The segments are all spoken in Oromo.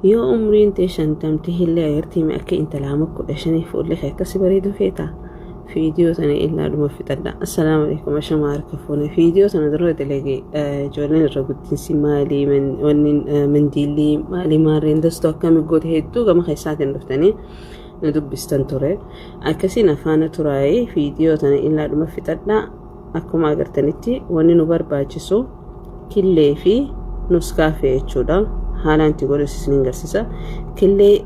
Yoo umriin tee shantamti hillee agartii mi akka intalaa ama 15 fuulli kee akkasi bareedu feeta? Fiidiyoo tana illaa dhuma fixadha. Assalaamu alaikum, ashamaa harka fuune. Fiidiyoo tana dura dalage ijoolleen irra guddinsi maalii wanni mandiillii maalii maarreen dastoo akkami goote hedduu gama keessaatiin dhuftanii na dubbistan ture. Akkasiin afaana turaayee fiidiyoo tana illaa dhuma fixadha. Akkuma agartanitti wanni nu barbaachisu killee fi nuskaafee jechuudha. Haalaan itti godhus isin agarsiisa. Killee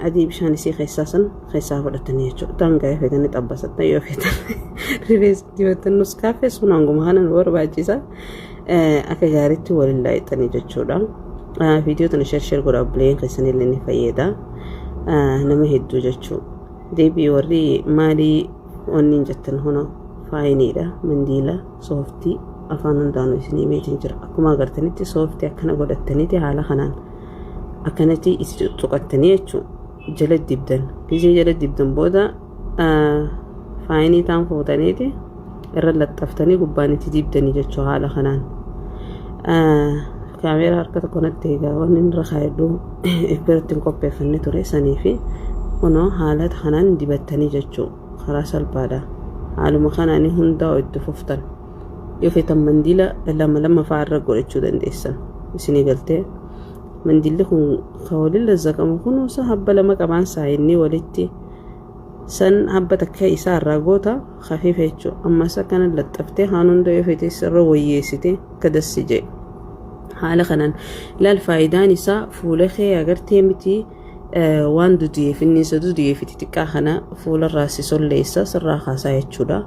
adii bishaan isii keessaa san keessaa fudhatanii jechuudha. Daangaa yoo feetanii xabbasattan, yoo feetan rifeensa dibattan, nuskaafee sun hanguma kana nu barbaachisa. Akka gaariitti waliin laayixanii jechuudha. Viidiyoo tana share share godha, obboleeyyan keessanillee ni fayyada. Nama hedduu jechuudha. Deebii warri maalii wanni hin jettan hono faayiniidha, mandiila sooftii afaan hundaanuu isinii meetiin jira. Akkuma agartanitti sooftii akkana godhattaniiti haala kanaan akkanatti isi tuttuqattanii jechuun jala dibdan. Gisee jala dibdan booda faayinii taan fuutaniiti irra laxxaftanii gubbaan itti dibdanii jechuu haala kanaan. Kaameeraa harka tokko natti egaa wanni irra kaayadhu biratti hin qopheeffanne ture sanii fi kunoo haala kanaan dibattanii jechuu karaa salphaadha. Haaluma kanaan hundaa itti fuftan. Yoo feetan mandiila lama lama fa'aa irra godhachuu dandeessan. Isinii galtee mandiilli kun kan waliin lazzaqamu kunuunsa habba lama qabaan saayinni walitti san habba takka isaa irraa goota kafiifa jechuudha. Ammas akkana laxxaftee haan hunda yoo feetes irra wayyeessite akka dassi jee. Haala kanaan laal, faayidaan isaa fuula kee agartee miti waan dudiyeef inni isa dudiyeef xixiqqaa kana fuularraa si solleessa, sirraa kaasaa jechuudha.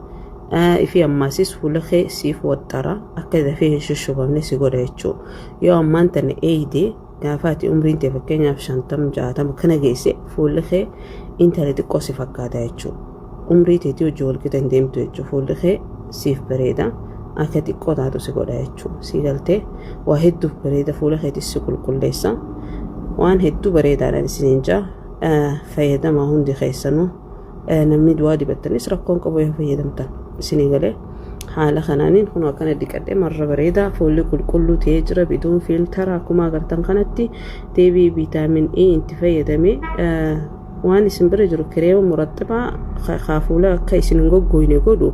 Ifi ammaasis fuula kee siif waxxara, akka dafee hin shushubamne si godha jechuudha. Yoo ammaan tana eeyde, gaafa ati umriin tee fakkeenyaaf 50, 60 kana geesse, fuulli kee intala xiqqoo si fakkaata jechuudha. Umrii teetii hojii wal qixa hin deemtu jechuudha. Fuulli kee siif bareeda, akka xiqqoo taatu si godha jechuudha. Si galtee waa hedduuf bareeda, fuula keetis si qulqulleessa. Waan hedduu bareedaadhaan isiniin jaa, fayyadamaa hundi keessanuu. Namni du'aa dibattanis rakkoon qabu yoo fayyadamtan. Isinii galee haala kanaaniin kun akkana dhiqadhe marra bareedaa, fuulli qulqulluu ta'ee jira. Biduun filter akkuma agartan kanatti deebii vitamin E itti fayyadame. Waan isin bira jiru kireema muraxxibaa kaa fuula akka isin hin goggoyne godhu.